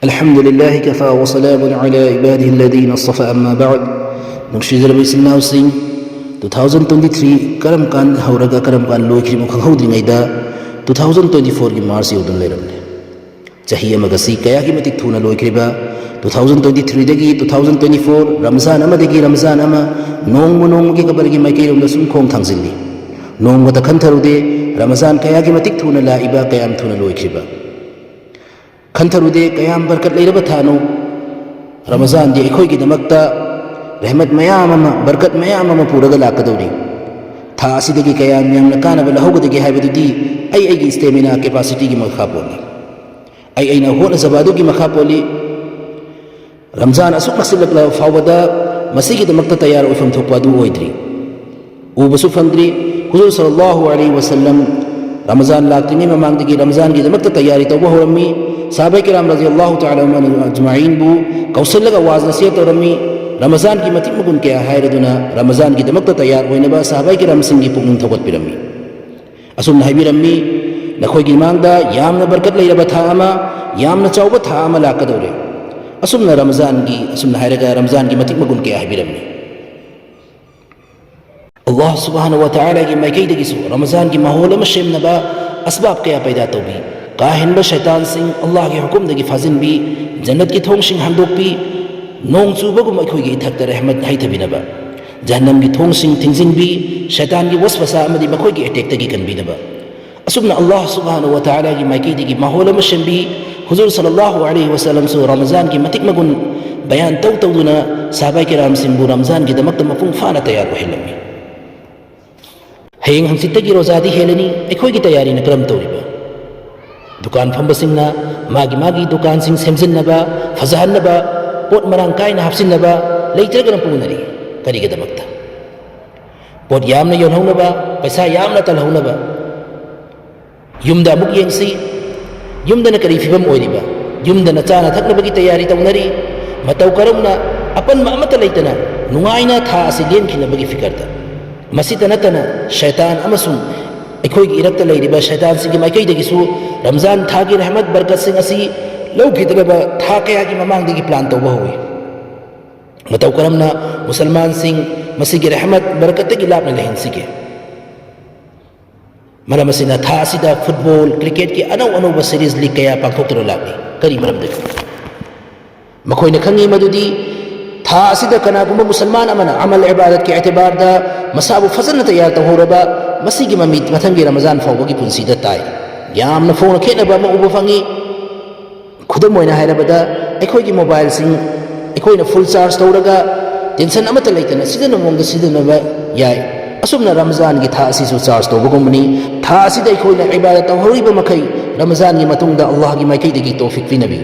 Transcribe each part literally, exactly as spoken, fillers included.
الحمد لله كفى وسلام على عباده الذين اصطفى أما بعد. ꯅꯨꯡꯁꯤꯖꯔꯕ ꯏꯆꯤꯟ ꯏꯅꯥꯎꯁꯤꯡ, ꯇꯨ ꯊꯥꯎꯖꯟ ꯇ꯭ꯋꯦꯟꯇꯤ ꯊ꯭ꯔꯤ ꯀꯔꯝ ꯀꯥꯟ ꯍꯧꯔꯒ ꯀꯔꯝ ꯀꯥꯟ ꯂꯣꯏꯈ꯭ꯔꯤꯕꯅꯣ ꯈꯪꯍꯧꯗ꯭ꯔꯤꯉꯩꯗ ꯇꯨ ꯊꯥꯎꯖꯟ ꯇ꯭ꯋꯦꯟꯇꯤ ꯐꯣꯔꯒꯤ ꯃꯥꯔꯆ ꯌꯧꯗꯨꯅ ꯂꯩꯔꯝꯂꯦ꯫ ꯆꯍꯤ ꯑꯃꯒꯁꯤ ꯀꯌꯥꯒꯤ ꯃꯇꯤꯛ ꯊꯨꯅ ꯂꯣꯏꯈ꯭ꯔꯤꯕ! ꯇꯨ ꯊꯥꯎꯖꯟ ꯇ꯭ꯋꯦꯟꯇꯤ ꯊ꯭ꯔꯤꯗꯒꯤ two thousand twenty four, Ramzan ꯑꯃꯗꯒꯤ ꯔꯝꯖꯥꯟ ꯑꯃ, ꯅꯣꯡꯃ ꯅꯣꯡꯃꯒꯤ ꯀꯕꯔꯒꯤ ꯃꯥꯏꯀꯩꯔꯣꯝꯗ ꯁꯨꯝ ꯈꯣꯡ ꯊꯥꯡꯖꯤꯜꯂꯤ꯫ ꯅꯣꯡꯃꯇ ꯈꯟꯊꯔꯨꯗꯦ, ꯔꯃꯖꯥꯟ ꯀꯌꯥꯒꯤ ꯃꯇꯤꯛ ꯊꯨꯅ ꯂꯥꯛꯏꯕ, ꯀꯌꯥꯝ ꯊꯨꯅ ꯂꯣꯏꯈ꯭ꯔꯤꯕ꯫ ꯈꯟꯊꯔꯨꯗꯦ, ꯀꯌꯥꯝ ꯕꯔꯀꯠ ꯂꯩꯔꯕ ꯊꯥꯅꯣ꯫ ꯔꯃꯖꯥꯟꯗꯤ ꯑꯩꯈꯣꯏꯒꯤꯗꯃꯛꯇ ꯔꯍꯃꯠ ꯃꯌꯥꯝ ꯑꯃ, ꯕꯔꯀꯠ ꯃꯌꯥꯝ ꯑꯃ ꯄꯨꯔꯒ ꯂꯥꯛꯀꯗꯧꯔꯤ꯫ ꯊꯥ ꯑꯁꯤꯗꯒꯤ ꯀꯌꯥꯝ ꯌꯥꯝꯅ ꯀꯥꯟꯅꯕ ꯂꯧꯍꯧꯒꯗꯒꯦ ꯍꯥꯏꯕꯗꯨꯗꯤ ꯑꯩ ꯑꯩꯒꯤ ꯏꯁꯇꯦꯃꯤꯅꯥ, ꯀꯦꯄꯥꯁꯤꯇꯤꯒꯤ ꯃꯈꯥ ꯄꯣꯜꯂꯤ꯫ ꯑꯩ ꯑꯩꯅ ꯍꯣꯠꯅꯖꯕ ꯑꯗꯨꯒꯤ ꯃꯈꯥ ꯄꯣꯜꯂꯤ꯫ ꯔꯝꯖꯥꯟ ꯑꯁꯨꯛ ꯅꯛꯁꯤꯜꯂꯛꯂꯕ ꯐꯥꯎꯕꯗ ꯃꯁꯤꯒꯤꯗꯃꯛꯇ ꯇꯌꯥꯔ ꯑꯣꯏꯐꯝ ꯊꯣꯛꯄ ꯑꯗꯨ ꯑꯣꯏꯗ꯭ꯔꯤ, ꯎꯕꯁꯨ ꯐꯪꯗ꯭ꯔꯤ꯫ ꯍꯨꯖꯨꯔ ꯁꯜꯂꯜꯂꯥꯍꯨ ꯑꯂꯩꯍꯤ ꯋꯁꯜꯂꯝ ꯔꯃꯖꯥꯟ ꯂꯥꯛꯇ꯭ꯔꯤꯉꯩ ꯃꯃꯥꯡꯗꯒꯤ ꯔꯃꯖꯥꯟꯒꯤꯗꯃꯛꯇ ꯇꯌꯥꯔꯤ ꯇꯧꯕ ꯍꯧꯔꯝꯃꯤ꯫ ꯁꯍꯥꯕꯥꯏ ꯀꯤꯔꯥꯝ ꯔꯖꯤꯌꯜꯂꯥꯍꯨ ꯇꯥꯂꯥ ꯑꯟꯍꯨꯝ ꯑꯖꯃꯥꯏꯟꯕꯨ ꯀꯧꯁꯤꯜꯂꯒ ꯋꯥꯖ ꯅꯁꯤꯍꯠ ꯇꯧꯔꯝꯃꯤ꯫ ꯔꯃꯖꯥꯟꯒꯤ ꯃꯇꯤꯛ ꯃꯒꯨꯟ ꯀꯌꯥ ꯍꯥꯏꯔꯗꯨꯅ ꯔꯃꯖꯥꯟꯒꯤꯗꯃꯛꯇ ꯇꯌꯥꯔ ꯑꯣꯏꯅꯕ ꯁꯍꯥꯕꯥꯏ ꯀꯤꯔꯥꯝꯁꯤꯡꯒꯤ ꯄꯨꯛꯅꯤꯡ ꯊꯧꯒꯠꯄꯤꯔꯝꯃꯤ꯫ ꯑꯁꯨꯝꯅ ꯍꯥꯏꯕꯤꯔꯝꯃꯤ, "ꯅꯈꯣꯏꯒꯤ ꯃꯥꯡꯗ ꯌꯥꯝꯅ ꯕꯔꯀꯠ ꯂꯩꯔꯕ ꯊꯥ ꯑꯃ, ꯌꯥꯝꯅ ꯆꯥꯎꯕ ꯊꯥ ꯑꯃ ꯂꯥꯛꯀꯗꯧꯔꯦ"꯫ ꯑꯁꯨꯝꯅ ꯔꯃꯖꯥꯟꯒꯤ, ꯑꯁꯨꯝꯅ ꯍꯥꯏꯔꯒ ꯔꯃꯖꯥꯟꯒꯤ ꯃꯇꯤꯛ ꯃꯒꯨꯟ ꯀꯌꯥ ꯍꯥꯏꯕꯤꯔꯝꯃꯤ꯫ ꯑꯜꯂꯥꯍ ꯁꯨꯕꯍꯥꯅꯍꯨ ꯋ ꯇꯥꯂꯥꯒꯤ ꯃꯥꯏꯀꯩꯗꯒꯤꯁꯨ ꯔꯃꯖꯥꯟꯒꯤ ꯃꯥꯍꯣꯜ ꯑꯃ ꯁꯦꯝꯅꯕ ꯑꯁꯕꯥꯕ ꯀꯌꯥ ꯄꯩꯗꯥ ꯇꯧꯕꯤ꯫ ꯀꯥ ꯍꯦꯟꯕ ꯁꯩꯇꯥꯟꯁꯤꯡ ꯑꯜꯂꯥꯍꯒꯤ ꯍꯨꯀꯨꯝꯗꯒꯤ ꯐꯥꯖꯤꯟꯕꯤ, ꯖꯟꯅꯠꯀꯤ ꯊꯣꯡꯁꯤꯡ ꯍꯥꯡꯗꯣꯛꯄꯤ, ꯅꯣꯡ ꯆꯨꯕꯒꯨꯝ ꯑꯩꯈꯣꯏꯒꯤ ꯏꯊꯛꯇ ꯔꯍꯃꯠ ꯍꯩꯊꯕꯤꯅꯕ, ꯖꯍꯟꯅꯝꯒꯤ ꯊꯣꯡꯁꯤꯡ ꯊꯤꯡꯖꯤꯟꯕꯤ, ꯁꯩꯇꯥꯟꯒꯤ ꯋꯁꯋꯁꯥ ꯑꯃꯗꯤ ꯃꯈꯣꯏꯒꯤ ꯑꯦꯇꯦꯛꯇꯒꯤ ꯀꯟꯕꯤꯅꯕ꯫ ꯑꯁꯨꯝꯅ ꯑꯜꯂꯥꯍ ꯁꯨꯕꯍꯥꯅꯍꯨ ꯋ ꯇꯥꯂꯥꯒꯤ ꯃꯥꯏꯀꯩꯗꯒꯤ ꯃꯥꯍꯣꯜ ꯑꯃ ꯁꯦꯝꯕꯤ꯫ ꯍꯨꯖꯨꯔ ꯁꯜꯂꯜꯂꯥꯍꯨ ꯑꯂꯩꯍꯤ ꯋꯁꯜꯂꯝꯁꯨ ꯔꯃꯖꯥꯟꯒꯤ ꯃꯇꯤꯛ ꯃꯒꯨꯟ ꯕꯌꯥꯟ ꯇꯧ ꯇꯧꯗꯨꯅ ꯁꯍꯥꯕꯥꯏ ꯀꯤꯔꯥꯝꯁꯤꯡꯕꯨ ꯔꯃꯖꯥꯟꯒꯤꯗꯃꯛꯇ ꯃꯄꯨꯡ ꯐꯥꯅ ꯇꯌꯥꯔ ꯑꯣꯏꯍꯜꯂꯝꯃꯤ꯫ ꯍꯌꯦꯡ ꯍꯪꯆꯤꯠꯇꯒꯤ ꯔꯣꯖꯥꯗꯤ ꯍꯦꯜꯂꯅꯤ, ꯑꯩꯈꯣꯏꯒꯤ ꯇꯌꯥꯔꯤꯅ ꯀꯔꯝ ꯇꯧꯔꯤꯕ? ꯗꯨꯀꯥꯟ ꯐꯝꯕꯁꯤꯡꯅ ꯃꯥꯒꯤ ꯃꯥꯒꯤ ꯗꯨꯀꯥꯟꯁꯤꯡ ꯁꯦꯝꯖꯤꯟꯅꯕ, ꯐꯖꯍꯟꯅꯕ, ꯄꯣꯠ ꯃꯔꯥꯡ ꯀꯥꯏꯅ ꯍꯥꯞꯆꯤꯟꯅꯕ ꯂꯩꯇ꯭ꯔꯒꯅ ꯄꯨꯅꯔꯤ꯫ ꯀꯔꯤꯒꯤꯗꯃꯛꯇ? ꯄꯣꯠ ꯌꯥꯝꯅ ꯌꯣꯟꯍꯧꯅꯕ, ꯄꯩꯁꯥ ꯌꯥꯝꯅ ꯇꯥꯜꯍꯧꯅꯕ꯫ ꯌꯨꯝꯗ ꯑꯃꯨꯛ ꯌꯦꯡꯁꯤ, ꯌꯨꯝꯗꯅ ꯀꯔꯤ ꯐꯤꯕꯝ ꯑꯣꯏꯔꯤꯕ? ꯌꯨꯝꯗꯅ ꯆꯥꯅ ꯊꯛꯅꯕꯒꯤ ꯇꯌꯥꯔꯤ ꯇꯧꯅꯔꯤ꯫ ꯃꯇꯧ ꯀꯔꯝꯅ ꯑꯄꯟꯕ ꯑꯃꯠꯇ ꯂꯩꯇꯅ ꯅꯨꯡꯉꯥꯏꯅ ꯊꯥ ꯑꯁꯤ ꯂꯦꯟꯈꯤꯅꯕꯒꯤ ꯐꯤꯀꯔꯗ? ꯃꯁꯤꯇ ꯅꯠꯇꯅ ꯁꯩꯇꯥꯟ ꯑꯃꯁꯨꯡ ꯑꯩꯈꯣꯏꯒꯤ ꯏꯔꯛꯇ ꯂꯩꯔꯤꯕ ꯁꯩꯇꯥꯟꯁꯤꯡꯒꯤ ꯃꯥꯏꯀꯩꯗꯒꯤꯁꯨ ꯔꯝꯖꯥꯟ ꯊꯥꯒꯤ ꯔꯍꯃꯠ ꯕꯔꯀꯠꯁꯤꯡ ꯑꯁꯤ ꯂꯧꯈꯤꯗ꯭ꯔꯕ ꯊꯥ ꯀꯌꯥꯒꯤ ꯃꯃꯥꯡꯗꯒꯤ ꯄ꯭ꯂꯥꯟ ꯇꯧꯕ ꯍꯧꯏ꯫ ꯃꯇꯧ ꯀꯔꯝꯅ ꯃꯨꯁꯜꯃꯥꯟꯁꯤꯡ ꯃꯁꯤꯒꯤ ꯔꯍꯃꯠ ꯕꯔꯀꯠꯇꯒꯤ ꯂꯥꯞꯅ ꯂꯩꯍꯟꯁꯤꯒꯦ? ꯃꯔꯝ ꯑꯁꯤꯅ ꯊꯥ ꯑꯁꯤꯗ ꯐꯨꯠꯕꯣꯜ, ꯀ꯭ꯔꯤꯀꯦꯠꯀꯤ ꯑꯅꯧ ꯑꯅꯧꯕ ꯁꯤꯔꯤꯖ ꯂꯤꯒ ꯀꯌꯥ ꯄꯥꯡꯊꯣꯛꯇꯨꯅ ꯂꯥꯛꯂꯤ꯫ ꯀꯔꯤ ꯃꯔꯝꯗꯒꯤ? ꯃꯈꯣꯏꯅ ꯈꯪꯏ ꯃꯗꯨꯗꯤ ꯊꯥ ꯑꯁꯤꯗ ꯀꯅꯥꯒꯨꯝꯕ ꯃꯨꯁꯜꯃꯥꯟ ꯑꯃꯅ ꯑꯃꯜ ꯏꯕꯥꯗꯠꯀꯤ ꯑꯦꯇꯤꯕꯥꯔꯗ ꯃꯁꯥꯕꯨ ꯐꯖꯅ ꯇꯌꯥꯔ ꯇꯧꯍꯧꯔꯕ, ꯃꯁꯤꯒꯤ ꯃꯃꯤꯠ ꯃꯊꯪꯒꯤ ꯔꯃꯖꯥꯟ ꯐꯥꯎꯕꯒꯤ ꯄꯨꯟꯁꯤꯗ ꯇꯥꯏ꯫ ꯌꯥꯝꯅ ꯐꯣꯡꯅ ꯈꯦꯠꯅꯕ ꯑꯃ ꯎꯕ ꯐꯪꯏ꯫ ꯈꯨꯗꯝ ꯑꯣꯏꯅ ꯍꯥꯏꯔꯕꯗ, ꯑꯩꯈꯣꯏꯒꯤ ꯃꯣꯕꯥꯏꯜꯁꯤꯡ ꯑꯩꯈꯣꯏꯅ ꯐꯨꯜ ꯆꯥꯔꯖ ꯇꯧꯔꯒ ꯇꯦꯟꯁꯟ ꯑꯃꯠꯇ ꯂꯩꯇꯅ ꯁꯤꯖꯤꯟꯅꯕ ꯃꯑꯣꯡꯗ ꯁꯤꯖꯤꯟꯅꯕ ꯌꯥꯏ꯫ ꯑꯁꯨꯝꯅ ꯔꯃꯖꯥꯟꯒꯤ ꯊꯥ ꯑꯁꯤꯁꯨ ꯆꯥꯔꯖ ꯇꯧꯕꯒꯨꯝꯕꯅꯤ꯫ ꯊꯥ ꯑꯁꯤꯗ ꯑꯩꯈꯣꯏꯅ ꯏꯕꯥꯗꯠ ꯇꯧꯍꯧꯔꯤꯕ ꯃꯈꯩ ꯔꯃꯖꯥꯟꯒꯤ ꯃꯇꯨꯡꯗ ꯑꯜꯂꯥꯍꯒꯤ ꯃꯥꯏꯀꯩꯗꯒꯤ ꯇꯧꯐꯤꯛ ꯄꯤꯅꯕꯤ꯫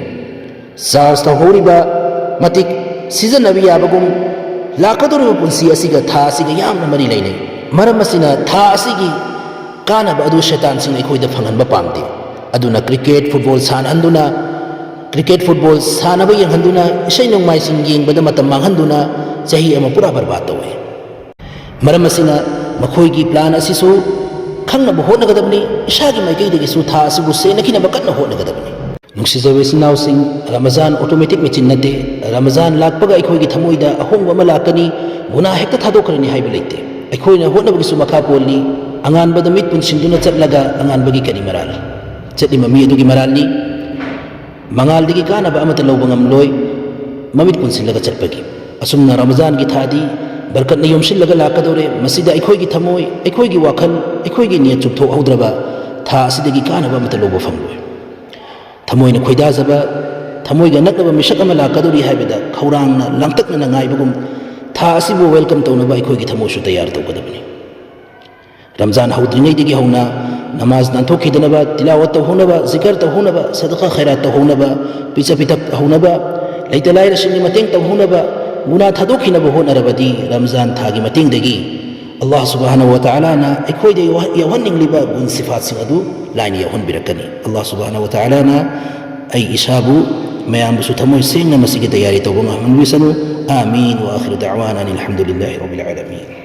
ꯆꯥꯔꯖ ꯇꯧꯍꯧꯔꯤꯕ ꯃꯇꯤꯛ ꯁꯤꯖꯤꯟꯅꯕ ꯌꯥꯕꯒꯨꯝ, ꯂꯥꯛꯀꯗꯧꯔꯤꯕ ꯄꯨꯟꯁꯤ ꯑꯁꯤꯒ ꯊꯥ ꯑꯁꯤꯒ ꯌꯥꯝꯅ ꯃꯔꯤ ꯂꯩꯅꯩ꯫ ꯃꯔꯝ ꯑꯁꯤꯅ ꯊꯥ ꯑꯁꯤꯒꯤ ꯀꯥꯟꯅꯕ ꯑꯗꯨ ꯁꯩꯇꯥꯟꯁꯤꯡꯅ ꯑꯩꯈꯣꯏꯗ ꯐꯪꯍꯟꯕ ꯄꯥꯝꯗꯦ꯫ ꯑꯗꯨꯅ ꯀ꯭ꯔꯤꯀꯦꯠ, ꯐꯨꯠꯕꯣꯜ ꯁꯥꯟꯅꯍꯟꯗꯨꯅ, ꯀ꯭ꯔꯤꯀꯦꯠ, ꯐꯨꯠꯕꯣꯜ ꯁꯥꯟꯅꯕ ꯌꯦꯡꯍꯟꯗꯨꯅ, ꯏꯁꯩ ꯅꯣꯡꯃꯥꯏꯁꯤꯡ ꯌꯦꯡꯕꯗ ꯃꯇꯝ ꯃꯥꯡꯍꯟꯗꯨꯅ ꯆꯍꯤ ꯑꯃ ꯄꯨꯔꯥ ꯕꯔꯕꯥꯗ ꯇꯧꯏ꯫ ꯃꯔꯝ ꯑꯁꯤꯅ ꯃꯈꯣꯏꯒꯤ ꯄ꯭ꯂꯥꯟ ꯑꯁꯤꯁꯨ ꯈꯪꯅꯕ ꯍꯣꯠꯅꯒꯗꯕꯅꯤ꯫ ꯏꯁꯥꯒꯤ ꯃꯥꯏꯀꯩꯗꯒꯤꯁꯨ ꯊꯥ ꯑꯁꯤꯕꯨ ꯁꯦꯟꯅꯈꯤꯅꯕ ꯀꯟꯅ ꯍꯣꯠꯅꯒꯗꯕꯅꯤ꯫ ꯅꯨꯡꯁꯤꯖꯕ ꯏꯆꯤꯟ ꯏꯅꯥꯎꯁꯤꯡ, ꯔꯃꯖꯥꯟ ꯑꯣꯇꯣꯃꯦꯇꯤꯛ ꯃꯦꯆꯤꯟ ꯅꯠꯇꯦ꯫ ꯔꯃꯖꯥꯟ ꯂꯥꯛꯄꯒ ꯑꯩꯈꯣꯏꯒꯤ ꯊꯃꯣꯏꯗ ꯑꯍꯣꯡꯕ ꯑꯃ ꯂꯥꯛꯀꯅꯤ, ꯒꯨꯅꯥ ꯍꯦꯛꯇ ꯊꯥꯗꯣꯛꯈ꯭ꯔꯅꯤ ꯍꯥꯏꯕ ꯂꯩꯇꯦ꯫ ꯑꯩꯈꯣꯏꯅ ꯍꯣꯠꯅꯕꯒꯤꯁꯨ ꯃꯈꯥ ꯄꯣꯜꯂꯤ꯫ ꯑꯉꯥꯟꯕꯗ ꯃꯤꯠ ꯄꯨꯟꯁꯤꯟꯗꯨꯅ ꯆꯠꯂꯒ ꯑꯉꯥꯟꯕꯒꯤ ꯀꯔꯤ ꯃꯔꯥꯜ? ꯆꯠꯂꯤꯕ ꯃꯤ ꯑꯗꯨꯒꯤ ꯃꯔꯥꯜꯅꯤ꯫ ꯃꯉꯥꯜꯗꯒꯤ ꯀꯥꯟꯅꯕ ꯑꯃꯠꯇ ꯂꯧꯕ ꯉꯝꯂꯣꯏ, ꯃꯃꯤꯠ ꯄꯨꯟꯁꯤꯜꯂꯒ ꯆꯠꯄꯒꯤ꯫ ꯑꯁꯨꯝꯅ ꯔꯃꯖꯥꯟꯒꯤ ꯊꯥꯗꯤ ꯕꯔꯀꯠꯅ ꯌꯣꯝꯁꯤꯜꯂꯒ ꯂꯥꯛꯀꯗꯧꯔꯦ꯫ ꯃꯁꯤꯗ ꯑꯩꯈꯣꯏꯒꯤ ꯊꯃꯣꯏ, ꯑꯩꯈꯣꯏꯒꯤ ꯋꯥꯈꯜ, ꯑꯩꯈꯣꯏꯒꯤ ꯅꯤꯌꯠ ꯆꯨꯝꯊꯣꯛꯍꯧꯗ꯭ꯔꯕ ꯊꯥ ꯑꯁꯤꯗꯒꯤ ꯀꯥꯟꯅꯕ ꯑꯃꯠꯇ ꯂꯧꯕ ꯐꯪꯂꯣꯏ꯫ ꯊꯃꯣꯏꯅ ꯈꯣꯏꯗꯥꯖꯕ, ꯊꯃꯣꯏꯒ ꯅꯛꯅꯕ ꯃꯤꯁꯛ ꯑꯃ ꯂꯥꯛꯀꯗꯧꯔꯤ ꯍꯥꯏꯕꯗ ꯈꯧꯔꯥꯡꯅ ꯂꯥꯡꯇꯛꯅꯅ ꯉꯥꯏꯕꯒꯨꯝ, ꯊꯥ ꯑꯁꯤꯕꯨ ꯋꯦꯜꯀꯝ ꯇꯧꯅꯕ ꯑꯩꯈꯣꯏꯒꯤ ꯊꯃꯣꯏꯁꯨ ꯇꯌꯥꯔ ꯇꯧꯒꯗꯕꯅꯤ꯫ ꯔꯝꯖꯥꯟ ꯍꯧꯗ꯭ꯔꯤꯉꯩꯗꯒꯤ ꯍꯧꯅ ꯅꯃꯥꯖ ꯅꯥꯟꯊꯣꯛꯈꯤꯗꯅꯕ, ꯇꯤꯂꯥꯋꯠ ꯇꯧꯍꯧꯅꯕ, ꯖꯤꯀꯔ ꯇꯧꯍꯧꯅꯕ, ꯁꯗꯀꯥ ꯈꯩꯔꯥꯠ ꯇꯧꯍꯧꯅꯕ, ꯄꯤꯖ ꯄꯤꯊꯛ ꯇꯧꯍꯧꯅꯕ, ꯂꯩꯇ ꯂꯥꯏꯔꯁꯤꯡꯒꯤ ꯃꯇꯦꯡ ꯇꯧꯍꯧꯅꯕ, ꯒꯨꯅꯥ ꯊꯥꯗꯣꯛꯈꯤꯅꯕ ꯍꯣꯠꯅꯔꯕꯗꯤ ꯔꯝꯖꯥꯟ ꯊꯥꯒꯤ ꯃꯇꯦꯡꯗꯒꯤ ꯑꯜꯂꯥꯍ ꯁꯨꯕꯍꯥꯅꯍꯨ ꯋ ꯇꯥꯂꯥꯅ ꯑꯩꯈꯣꯏꯗ ꯌꯧꯍ-, ꯌꯧꯍꯟꯅꯤꯡꯂꯤꯕ ꯒꯨꯟ ꯁꯤꯐꯥꯠꯁꯤꯡ ꯑꯗꯨ ꯂꯥꯏꯅ ꯌꯧꯍꯟꯕꯤꯔꯛꯀꯅꯤ꯫ ꯑꯜꯂꯥꯍ ꯁꯨꯕꯍꯥꯅꯍꯨ ꯋ ꯇꯥꯂꯥꯅ ꯑꯩ ꯏꯁꯥꯕꯨ, ꯃꯌꯥꯝꯕꯨꯁꯨ ꯊꯃꯣꯏ ꯁꯦꯡꯅ ꯃꯁꯤꯒꯤ ꯇꯌꯥꯔꯤ ꯇꯧꯕ ꯉꯝꯍꯟꯕꯤꯁꯅꯨ꯫ آمين، وآخر دعوانا أن الحمد لله رب العالمين.